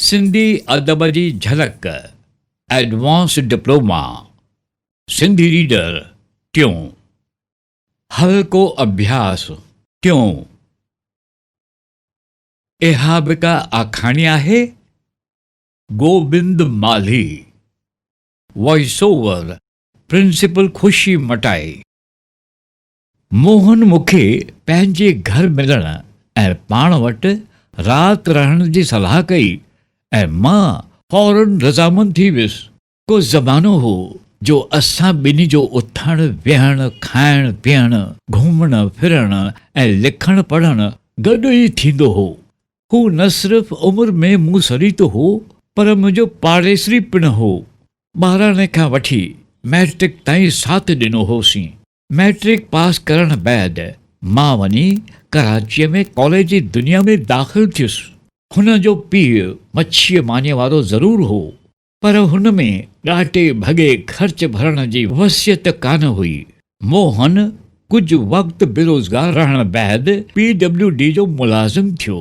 سنڌي ادب جي جهلڪ، ايڊوانس ڊپلوما، سنڌي ريڊر، ٽيون. هلڪو اڀياس، ٽيون. اها به ڪا آکاڻي آهي؟ Gobind Malhi, voice over, principal Khushi Matai. Mohan مون کي پنهنجي گهر ملڻ ۽ پاڻ وٽ رات رهڻ جي صلاح ڪئي ۽ مان فورن رضامند ٿي ويس. ڪو زمانو هو جو اسان ٻنهي جو اٿڻ ويهڻ، کائڻ پيئڻ، گهمڻ ڦرڻ ۽ لکڻ پڙهڻ گڏ ئي ٿيندو هو. هو نه صرف عمر ۾ مون سريتو هو پر منهنجو پاڙيسري پڻ هو. ٻاراڻي کان وٺي مئٽرڪ تائين ساٿ ڏنو هوسين. مئٽرڪ پاس ڪرڻ بعد مان وڃي ڪراچيء ۾ ڪاليج جي دنيا ۾ داخل ٿيس. هن جو پيء مڇيء مانيء وارو ضرور هو، پر هن ۾ ڳاٽي ڀڳي خرچ ڀرڻ جي وصيت ڪانه هئي. موهن ڪجهه وقت بيروزگار رهڻ بعد پي ڊبليو ڊي جو ملازم ٿيو.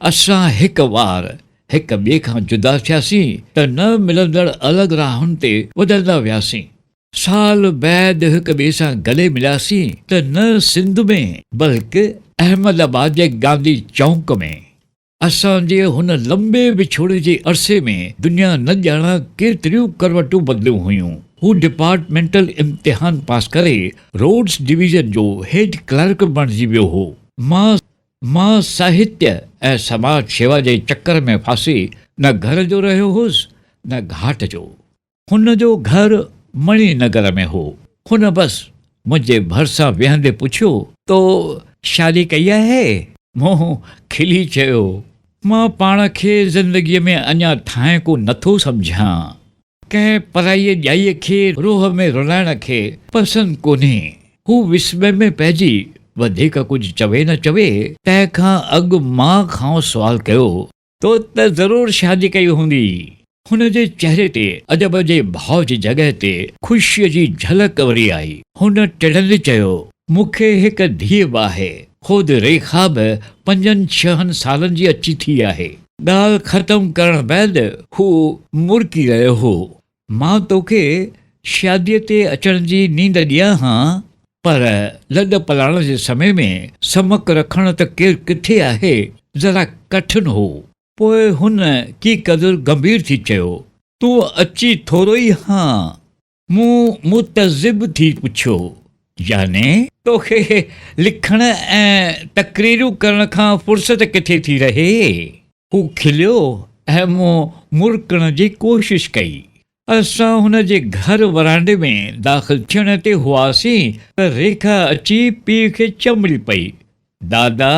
اسان هڪ وار هڪ ٻئي کان جدا ٿياسين ته نه ملندڙ الڳ راهن تي وڌندا وياسين. سال بعد هڪ ٻئي سان گلي ملياسين ته نه سنڌ ۾ بلڪ احمد آباد جي گانڌي چونڪ ۾. اسان جي هن لنبي وڇوڙي جي عرصي ۾ دنيا نه ڄاڻان ڪيتريون ڪروٽون بدليون هيون. هو ڊپارٽمينٽل امتحان پاس ڪري روڊس ڊويزن جو هيڊ ڪلارڪ بڻجي ويو هو. مان مان ساهتيه ۽ سماج شيوا جي چڪر ۾ ڦاسي نه گهر جو رهيو هوس نه گهاٽ جو. هن جو گهر مڻي نگر ۾ هو. هن بس منهنجي ڀرسان ويهندي پڇيو. تو شادي ڪئي آهي؟ مون کلي چيو. مان پاڻ کي زندگيء ۾ اڃا ٿانئڪو نٿو سمجهان. ڪنهن پرائيء ڄائيء کي روح ۾ رلائڻ کي پسند ڪونهي. هو وسمي ۾ پئجي وڌيڪ ڪجهه چوي نه چوي، تنهن کان اڳ مان کانئس سوال ڪيو. تو ته ضرور شادي ڪئي هوندي. هن جي چهري تي عجب جي ڀاء جي جڳهه تي خوشيء جي جهلڪ اڀري آئي. هن ٽڙندي چيو، مون کي هڪ ڌيء به آهي. خود ريکا به پنجن ڇهن سالن جي اچي ٿي آهي. ڳالهه ختم ڪرڻ بعد هو مرڪي رهيو هو. مان توکي شاديء تي اچڻ جي نينڍ ڏيان ها، پر لڏ پلاڻ جي سمي ۾ سمڪ رکڻ ته ڪير ڪٿي آهي، ذرا ڪٺن هو. پوء هن ڪي قدر گنڀير ٿي چيو، تون اچي ٿورو ئي هان. مون متعجب ٿي پڇيو، يعني؟ توکي لکڻ ۽ تقريرون ڪرڻ کان فرصت ڪٿي ٿي رهي؟ هو کليو ۽ مون مرڪڻ جي ڪوشش ڪئي. اسان هن جي گهر ورانڊي ۾ داخل ٿيڻ تي هئاسين ته ريکا اچي پيء کي چنبڙي پئي. دادا،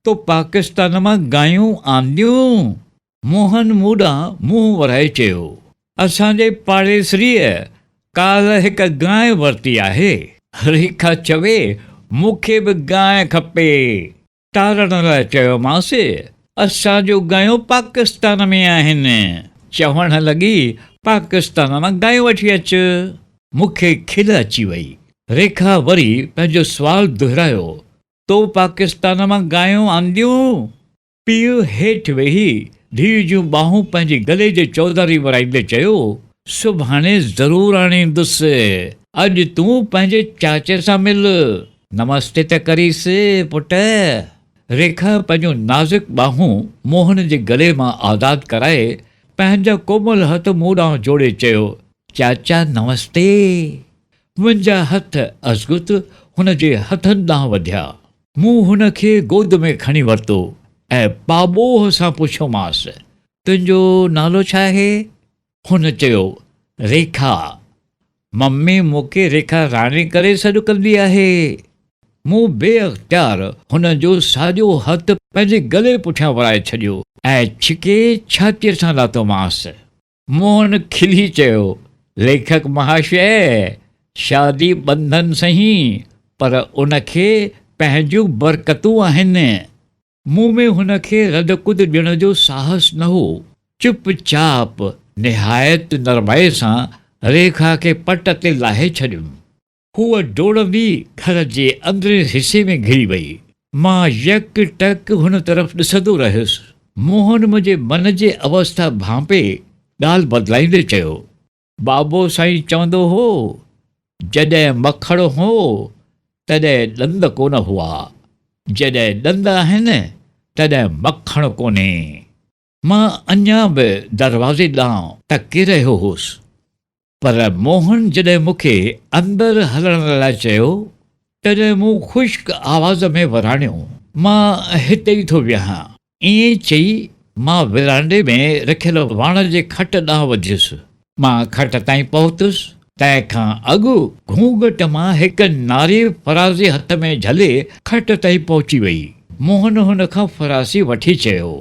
تو پاڪستان مان گايون آنديون؟ موهن مون ڏانهن منهن ورائي چيو. اسان جي پاڙيسريء ڪالهه هڪ گانء ورتي آهي. ريکا چوي، مون کي به گانء کپي. ٽارڻ لاء چيومانس، اسان جون گايون پاڪستان ۾ آهن. چوڻ لڳي، پاڪستان مان گايون وٺي اچ. مون کي کل اچي وئي. ريکا وري پنهنجو سوال دهرايو، تو پاڪستان مان گايون آنديون؟ پيء هيٺ ويهي ڌيء جون ٻانهون پنهنجي گلي جي چوڌاري ورائيندي چيو، سڀاڻي ضرور آڻيندس. اڄ تون پنهنجي چاچي سان مل. نمستي ته ڪريس پٽ. ريکا پنهنجون نازڪ ٻانهون موهن جي گلي مان آزاد ڪرائي پنهنجا ڪومل هٿ مون ڏانهن جوڙي چيو، چاچا نمستي. منهنجا هٿ ازگت هن جي هٿن ڏانهن وڌيا. مون هن کي گود ۾ کڻي ورتو ۽ پاٻوهه سان پڇيومانس، تنهنجو نالو ڇا آهي؟ هن چيو، ريکا. ممي مون کي ريکا راڻي ڪري سڏ ڪندي آهي. مون بي اختيار هن جو ساڄو هٿ پنهنجي گلي پٺيان ورائي ڇڏيو ۽ ڇڪي ڇاتيء سان لاتومانس. موهن کلي چيو، ليکڪ مهاشيه، شادي ٻنڌن سهين، پر ان کي پنهنجون برڪتون آهن. مون ۾ هن کي رد ڪد ڏيڻ جو ساهس نه هو. چپ چاپ نهايت نرمائيء سان ريکا کي پٽ تي لاهي ڇڏيم. هوء ڊوڙندي گهر جي اندرين حصي ۾ گهڙي وئي. مان يڪ ٽڪ هن طرف ڏسندو رهيس. موهن منهنجي من جي اوسٿا ڀانپي ڳالهه بدلائيندي چيو. بابو سائين چوندو هو، جڏهن مکڙ هو، تڏهن ڏند ڪونه هئا، جڏهن ڏند آهن، تڏهن مکڻ ڪونهي. مان اڃا به دروازي ڏانهن تڪي رهيو هوس، پر موهن جڏهن مون کي اندر هلڻ لاء چيو، تڏهن مون خشڪ آواز ۾ وراڻيو، مان هتي ئي ٿو ويهان. ائين چئي مان ورانڊي ۾ رکيل واڻ جي کٽ ڏانهن وڌيس. مان کٽ تائين پهتس، تنهن کان اڳ گهونگهٽ مان هڪ ناري فرازي هٿ ۾ جهلي کٽ تائين پهچي وئي. موهن هن کان فراسي وٺي چيو.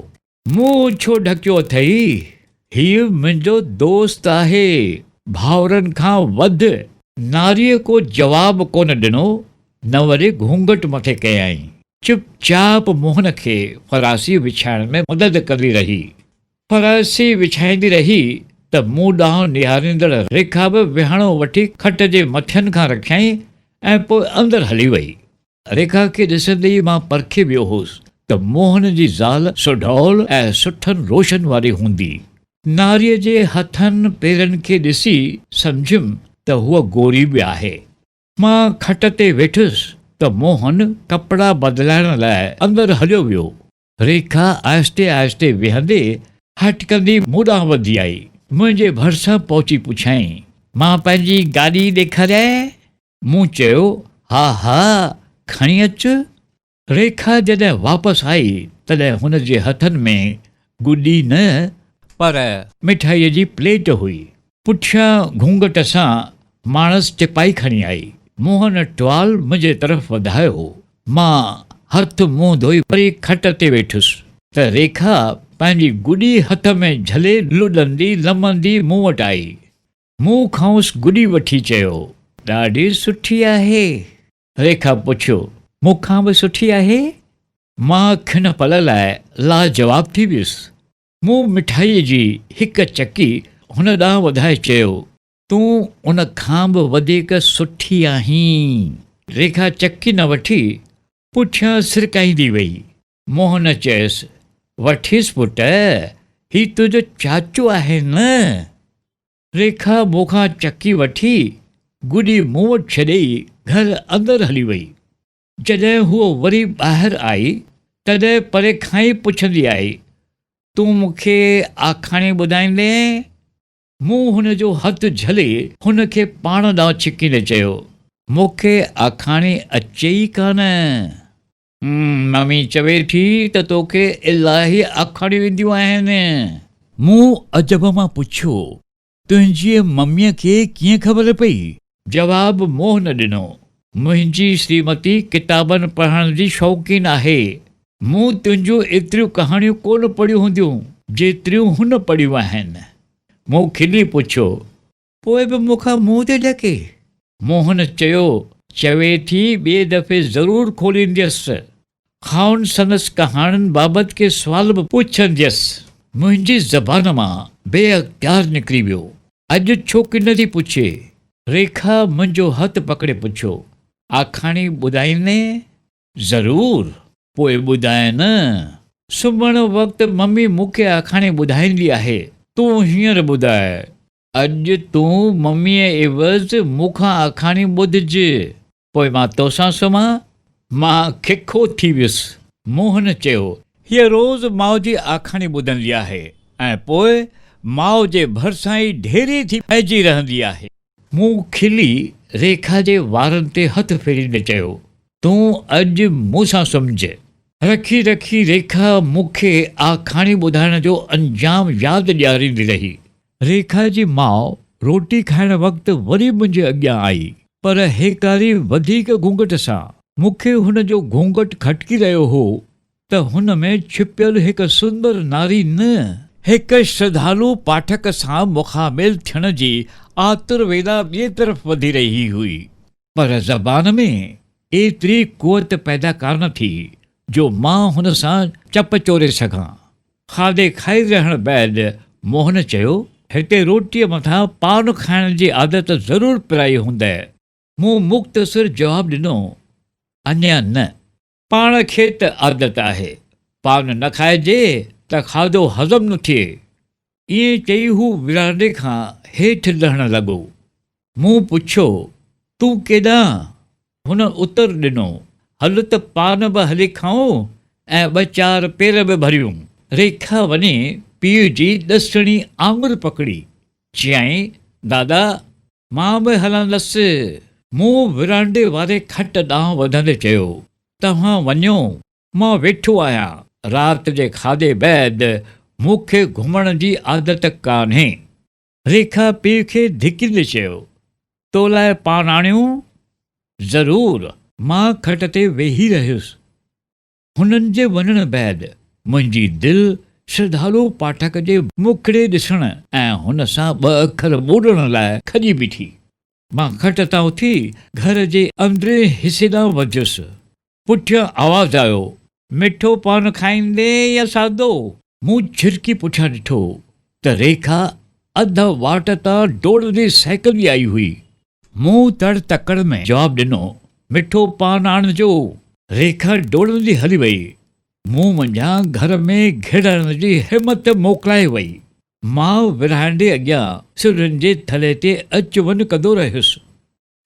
منهن ڇو ڍڪيو اٿئي؟ هيء منهنجو دوست آهي، ڀائرن کان وڌ. ناريء ڪو جواب ڪونه ڏنو، نه وري گهونگهٽ مٿي ڪيائين. چپ چاپ موهن کي فراسي وڇائڻ ۾ مدد ڪندي رهي. فراسي وڇائيندي رهي ته مون ڏانهن نهاريندڙ ريکا به ويهاڻو وٺي کٽ جي مٿين کان رکيائين ۽ پوء اندر هلي وئي. ريکا کي ڏسندي ئي مان پرکي ويو هوس ته موهن جي زال سڍول ۽ سٺن روشن واري هوندي. ناريء جي هٿن پيرن کي ڏسي سمجهيم ته هوء گوري به آهي. مان کٽ تي ويٺس ته موهن ڪپڙا بدلائڻ لاء اندر هليو ويو. ريکا آهستي آهستي ويهندي هٽڪندي مون ڏانهن وڌي آئي. منهنجي ڀرسان پهچي پڇيائين، مان پنهنجي گاڏي ڏيکاريانء؟ مون چيو، ها ها، کڻي اچ. ريکا جڏهن واپس آئي تڏهن هن جي هٿن ۾ گڏي نه پر مٺائيء جي پليٽ هئي. پٺيان گهونگهٽ سان ماڻس ٽپائي کڻي آئي. موهن ٽوال منهنجي طرف وڌايو. مان هٿ منهن ڌوئي وري کٽ تي ويٺس ته ريکا پنهنجي گڏي هٿ ۾ جهلي لڏندي لمندي مون وٽ آئي. مون کانئس گڏي وٺي چيو، ڏاڍي سٺي آهي. ريکا پڇيو، مون کان به سٺي آهي؟ مان کن پل لاء لاجواب ٿي ويس. مون مٺائيء جي هڪ چڪي هن ڏانهن وڌائي چيو، تون ان کان به وڌيڪ سٺي آهين. ريکا چڪي نه وٺي پٺيان سرڪائيندي وئي. موهن چيس، وٺيس پٽ، هي تنهنجو چاچو آهي نه؟ ريکا مون کان چڪي وٺي گڏي مون وٽ ڇڏي گهر اندر هلي وئي. جڏهن هوء وري ٻاهر آئي تڏهن پري کان ئي پڇندي آئي، تون مون کي آکاڻي ٻڌائيندين؟ مون هن جو هٿ جهلي هن کي پاڻ ڏانهن ڇڪيندي چيو، مون کي آکاڻي اچي ئي ڪانه. ممي چوي ٿي ته توکي الاهي آکاڻيون اينديون آهن. مون عجب مان پڇيو، تنهنجيء مميء کي ڪيئن خبر پئي؟ جواب مون نه ڏنو. منهنجي شريمتي ڪتابن پڙهڻ جي شوقين آهي. مون تنهنجون ايتريون ڪهاڻيون ڪونه پڙهيون هونديون، جيتريون هن پڙهيون آهن. مون کلي پڇيو، پوء به مون کان منهن ٿي ڍڪي؟ موهن چيو، چوي ٿي ٻئي دفعي ضرور کولينديس. کائن سندس ڪهاڻين بابت ڪي سوال به پڇنديس. منهنجي زبان مان بي اختيار نڪري ويو، اڄ ڇو ڪي نه ٿي پڇي؟ ريکا منهنجو هٿ پڪڙي پڇيو، آکاڻي ٻڌائيندين؟ ضرور! پوء ٻڌاء نه. سمهڻ وقت ممي مون کي آکاڻي ٻڌائيندي آهي. تون هينئر ٻڌاء. اڄ تون مميء عيوض مون کان آکاڻي ٻڌج. پوء مان توسان سمهان؟ مان ککو ٿي ويس. موهن چيو، هيء روز ماء جي آکاڻي ٻڌندي آهي ۽ پوء ماء جي ڀرسان ئي ڍيري ٿي پئجي رهندي آهي. مون کلي ريکا جي وارن تي هٿ ڦيريندي چيو، تون اڄ مون سان سمهج. رکي رکي ريکا مون کي آکاڻي ٻڌائڻ جو انجام ياد ڏياريندي رهي. ريکا جي ماء روٽي کائڻ وقت وري منهنجي اڳيان آئي، پر هيڪاري وڌيڪ گهونگهٽ سان. مون کي هن جو گهونگهٽ کٽڪي رهيو هو ته هن ۾ ڇپيل هڪ سندر ناري نه، هڪ شرڌالو پاٺڪ سان مخاميل ٿيڻ جي آتر ويلا ٻئي طرف وڌي رهي هئي. پر زبان ۾ ايتري قوت پيدا ڪانه ٿي جو مان هن سان چپ چوري سگهان. کاڌي کائي رهڻ بعد موهن چيو، هتي روٽيء مٿان پان کائڻ جي عادت ضرور پرائي هوندء. مون مختصر جواب ڏنو، اڃا نه. پاڻ کي ته عادت آهي، پان نه کائجي ته کاڌو هضم نه ٿئي. ائين چئي هو ورانڊي کان هيٺ لهڻ لڳو. مون پڇيو، تون ڪيڏانهن؟ هن اتر ڏنو، هل ته پان به هلي کائون ۽ ٻه چار پير به ڀريون. ريکا وڃي پيء جي ڏسڻي آڱر پڪڙي، چيائين، دادا، مان به هلندس. مون ورانڊي واري کٽ ڏانهن وڌندي چيو، توهان وڃو، مان ويٺو آهيان. رات جي کاڌي بعد مون کي گهمڻ جي عادت ڪانهي. ريکا پيء کي ڌڪيندي چيو، تو لاء پان آڻيون؟ ضرور. مان کٽ تي ويهي رهيس. هنن جي وڃڻ بعد منهنجي دل شرڌالو پاٺڪ جي مکڙي ڏسڻ ۽ هن سان ٻه اکر ٻولڻ لاء کڄي بيٺي. مان کٽ تان اٿي گهر جي اندرين حصي ڏانهن وڌيس. پٺيان آواز آيو، مٺو پان کائيندين يا سادو؟ مون ڇرڪي پٺيان ڏٺو ته ريکا اڌ واٽ تان ڊوڙندي سهڪندي آئي هئي. مون تڙ تڪڙ ۾ جواب ڏنو، مٺو پان آڻجو. ريکا ڊوڙندي هلي وئي. مون منجهان گهر ۾ گهڙڻ جي همت موڪلائي وئي. مان ورانڊي اڳيان سرن جي ٿلهي تي اچ وڃ ڪندو رهيس.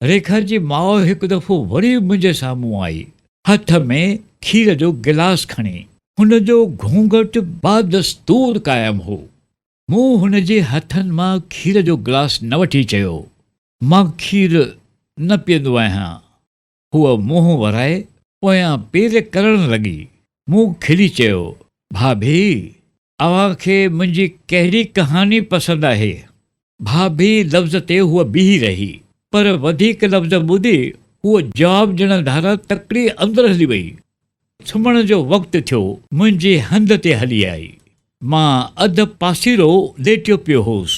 ريکا جي ماء هڪ دفعو وري منهنجي سامهون آئي. هٿ ۾ کير جو گلاس کڻي. هن جو گهونگهٽ بادستور قائم هو. مون هن جي هٿن مان کير جو گلاس نه وٺي چيو، مان کير نه پيئندو آهيان. هوء منهن ورائي پويان پير ڪرڻ لڳي. مون کلي چيو، ڀاڀي، اوهان کي منهنجي ڪهڙي ڪهاڻي پسند آهي؟ ڀاڀي لفظ تي هوء بيهي رهي، پر وڌيڪ لفظ ٻڌي هوء جواب ڏيڻ ڌاران تڪڙي اندر هلي وئي. سمهڻ جو وقت ٿيو، منهنجي هنڌ تي هلي آئي. مان اڌ پاسيرو ليٽيو پيو هوس.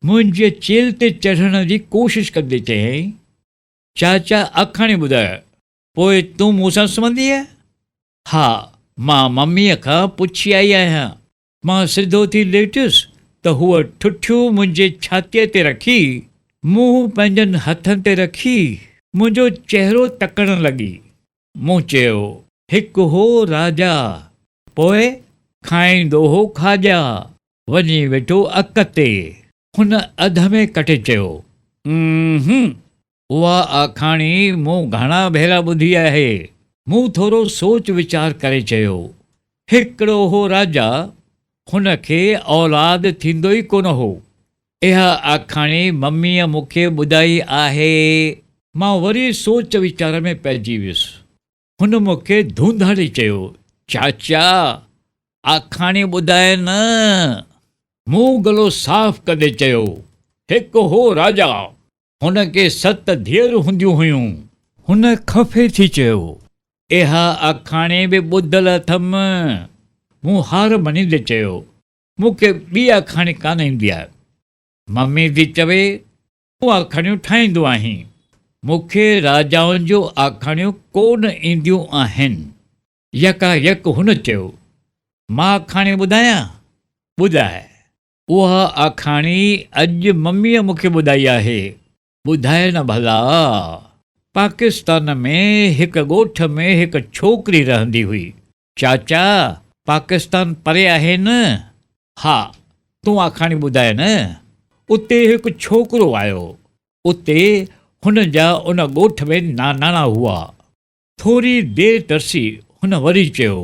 منهنجي چيلهه تي چڙهڻ جي ڪوشش ڪندي چيائين، چاچا آکاڻي ٻڌاء، پوء تون مون سان سمهندينء؟ ها، مان مميء کان پڇي آئي آهيان. مان سڌو ٿي ليٽيس ته هوء ٺٺيون منهنجي ڇاتيء تي رکي، منهن پنهنجن هٿن تي رکي، منهنجو چهرو تڪڻ لڳي. مون چيو، هڪ هو راجا، پوء کائيندو هو کاڄا، وڃي ويٺو اڪ تي. هن اڌ ۾ ڪٽي چيو، اونهون! اها آکاڻي مون گهڻا ڀيرا ٻڌي آهي. مون ٿورو سوچ ويچار ڪري چيو، هڪڙو هو راجا، هن کي اولاد ٿيندو ئي ڪونه هو. اها آکاڻي مميء مون کي ٻڌائي آهي. مان وري سوچ ويچار ۾ پئجي ويس. هن مون کي ڌونڌاڙي چيو، چاچا، آکاڻي ٻڌاء نه. مون گلو صاف ڪندي چيو، هڪ هو راجا، هن کي ست ڌيئرون هونديون هيون. هن خفي ٿي چيو، اها آکاڻي به ٻڌل اٿم. مون هار مڃيندي چيو، مون کي ٻي آکاڻي ڪانه ايندي آهي. ممي ٿي چوي، تون آکاڻيون ٺاهيندو آهين. مون کي راجائن جون آکاڻيون ڪونه اينديون آهن. يڪا يڪ هن چيو، مان آکاڻي ٻڌايان؟ ٻڌاء. اها آکاڻي اڄ مميء مون کي ٻڌائي آهي. ٻڌاء نه ڀلا. پاڪستان ۾ هڪ ڳوٺ ۾ هڪ ڇوڪري رهندي هئي. چاچا، پاڪستان پري آهي نه؟ ها، تون آکاڻي ٻڌاء نه. اتي هڪ ڇوڪرو آيو. اتي هن جا ان ڳوٺ ۾ ناناڻا هئا. ٿوري دير ترسي هن وري چيو،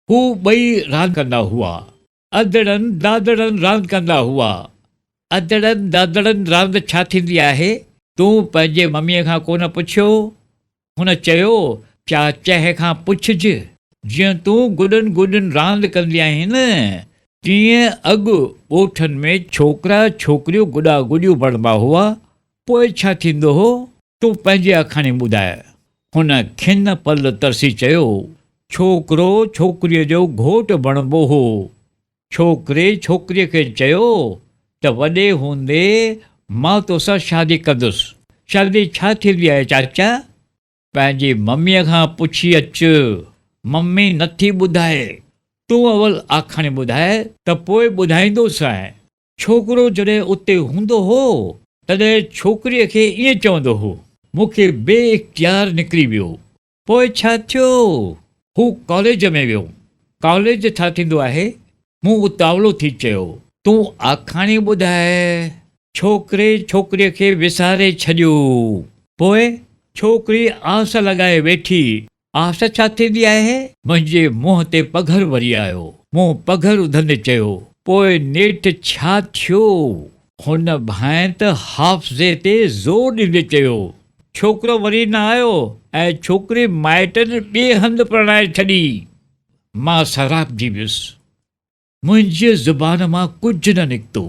هو ٻئي راند ڪندا هئا. ادڙن دادڙن راند ڪندا هئا. ادڙن دادڙن راند ڇا ٿيندي آهي؟ تون پنهنجي مميء کان ڪونه پڇيو؟ هن چيو، چاچهه کان پڇج. جيئن تون گڏن گڏين راند ڪندي آهين نه، تيئن اڳ ڳوٺن ۾ ڇوڪرا ڇوڪريون گڏا گڏيون بڻبا هئا، پوء ڇا ٿيندو هو؟ تون پنهنجي آکاڻي ٻڌاء. هن کن پل ترسي چيو، ڇوڪرو ڇوڪريء جو گهوٽ بڻبو هو. ڇوڪري ڇوڪريء کي چيو ته وڏي هوندي مان توسان شادي ڪندس. شادي ڇا ٿيندي آهي چاچا؟ پنهنجي مميء کان پڇي اچ. ممي نٿي ٻڌائي. تون اول آکاڻي ٻڌاء ته پوء ٻڌائيندوسانء. ڇوڪرو جڏهن اتي هوندو هو، تڏهن ڇوڪريء کي ائين چوندو هو. مون کي بي اختيار نڪري ويو. پوء ڇا ٿيو؟ هو ڪاليج ۾ ويو. ڪاليج ڇا ٿيندو آهي؟ مون اتاولو ٿي چيو. تون آکاڻي ٻڌاء. ڇوڪري ڇوڪريء کي وساري ڇڏيو. پوء ڇوڪري آس لڳائي ويٺي. آس ڇا ٿيندي آهي؟ منهنجي منهن تي پگهر وري آيو. مون پگهر اڌندي چيو. پوء نيٺ ڇا ٿيو؟ هن ڀانئين ته حافظي تي زور ڏيندي چيو. ڇوڪرو وري نه آيو ۽ ڇوڪري مائٽن ٻئي هنڌ پرڻائي ڇڏي. مان سراپجي ويس. منهنجي زبان مان ڪجهه نه نڪتو.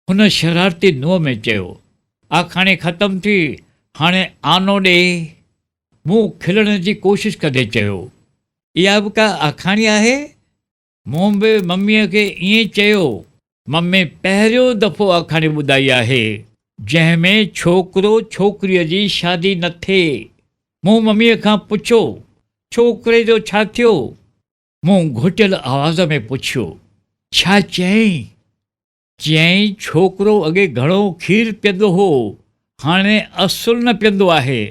هن شرارتي نوع ۾ چيو. آکاڻي ختم ٿي، هاڻي آنو ڏي. مون کلڻ جي ڪوشش ڪندي چيو. اها به ڪا آکاڻي آهي؟ مون به مميء کي ائين چيو. ممي پهريون دفعو آکاڻي ٻڌائي آهي، جنهن ۾ ڇوڪرو ڇوڪريء جي شادي نه ٿئي. مون مميء کان پڇيو، ڇوڪري جو ڇا ٿيو؟ مون گهٽيل آواز ۾ پڇيو، ڇا چيائين؟ چيائين، ڇوڪرو اڳي گهڻو کير پيئندو هو، هاڻي اصل نه پيئندو آهي.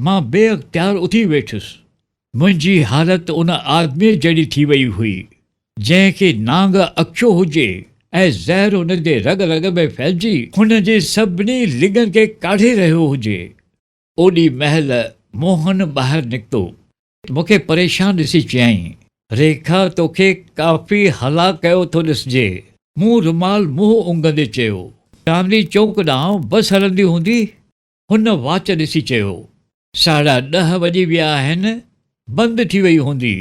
مان بي اختيار اٿي ويٺس. منهنجي حالت ان آدميء جهڙي ٿي وئي هئي، جنهن کي نانگ اکيو هجي ۽ زهر هن جي رڳ رڳ ۾ ڦهلجي هن جي سڀني لڱن کي ڪاڙهي رهيو هجي. اوڏي مهل موهن ٻاهر نڪتو. مون کي پريشان ڏسي چيائين، ريکا توکي ڪافي هلاک ڪيو ٿو ڏسجي. مون رومال منهن اونگهندي چيو، چاندني چونڪ ڏانهن بس هلندي هوندي؟ هن واچ ڏسي چيو، ساڍا ڏهه وڄي ويا آهن، بند ٿي وئي هوندي.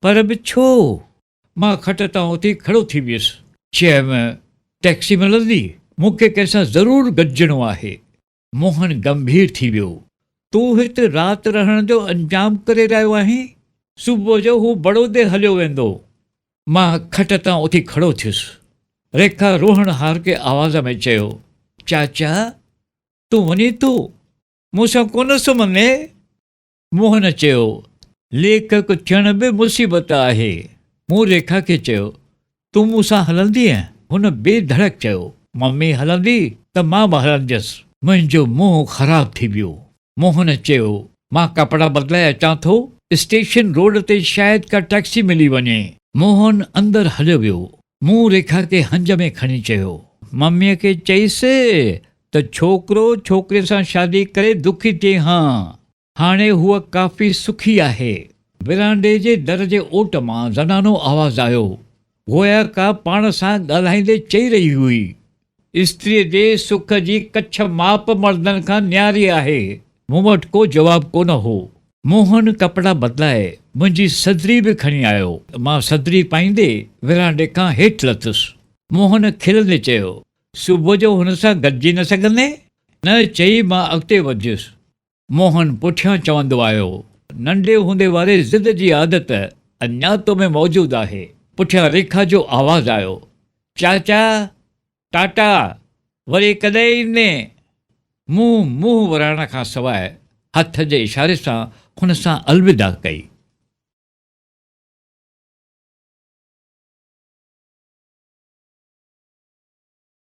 پر به ڇو؟ مان کٽ تان اٿي کڙو ٿي ويس. چيم، ٽئڪسي ملندي؟ مون کي ڪنهن سان ضرور گڏجڻو آهي. موهن گنڀير ٿي ويو. تون هت رات رهڻ جو انجام ڪري رهيو آهين؟ صبح جو هو بڙودي هليو ويندو. مان کٽ تان اٿي کڙو ٿيس. ريکا روئڻهارڪي آواز ۾ چيو، چاچا، تون وڃين ٿو؟ مون سان ڪونه سمهندين؟ موهن چيو، ليکڪ ٿيڻ به مصيبت آهي. مون ريکا کي چيو، تون مون سان هلندينء؟ هن بي ڌڙڪ چيو، ممي هلندي ته مان به هلنديس. منهنجو منهن خراب ٿي ويو. موهن چيو، مان ڪپڙا بدلائي اچان ٿو، اسٽيشن روڊ تي شايد ڪا ٽئڪسي ملي وڃي. موهن اندر هليو ويو. مون ريکا کي هنج ۾ کڻي چيو. مميء کي چئيس ته ڇوڪرو ڇوڪري سان شادي ڪري دکي ٿئي هان. هاڻي هوء ڪافي سکي آهي. ورانڊي جي در جي اوٽ مان زنانو آواز آيو. گويا ڪا پاڻ سان ڳالهائيندي چئي رهي هئي. استريء جي سک جي ڪڇ ماپ مردن کان نياري آهي. مون وٽ ڪو جواب ڪونه هو. موهن ڪپڙا بدلائي منهنجي صدري به کڻي آيو. مان صدري پائيندي ورانڊي کان هيٺ لٿس. موهن کلندي چيو، صبح جو هن سان گڏجي نه سگهندين؟ نه چئي مان اڳتي وڌيس. موهن پٺيان چوندو آيو، ننڍي هوندي واري ضد جي عادت اڃا تو ۾ موجود آهي. پٺيان ريکا جو آواز آيو، چاچا! ٽاٽا! وري ڪڏهن ايندين؟ مون منهن ورائڻ کان سواء هٿ جي اشاري سان هن سان الوداع ڪئي.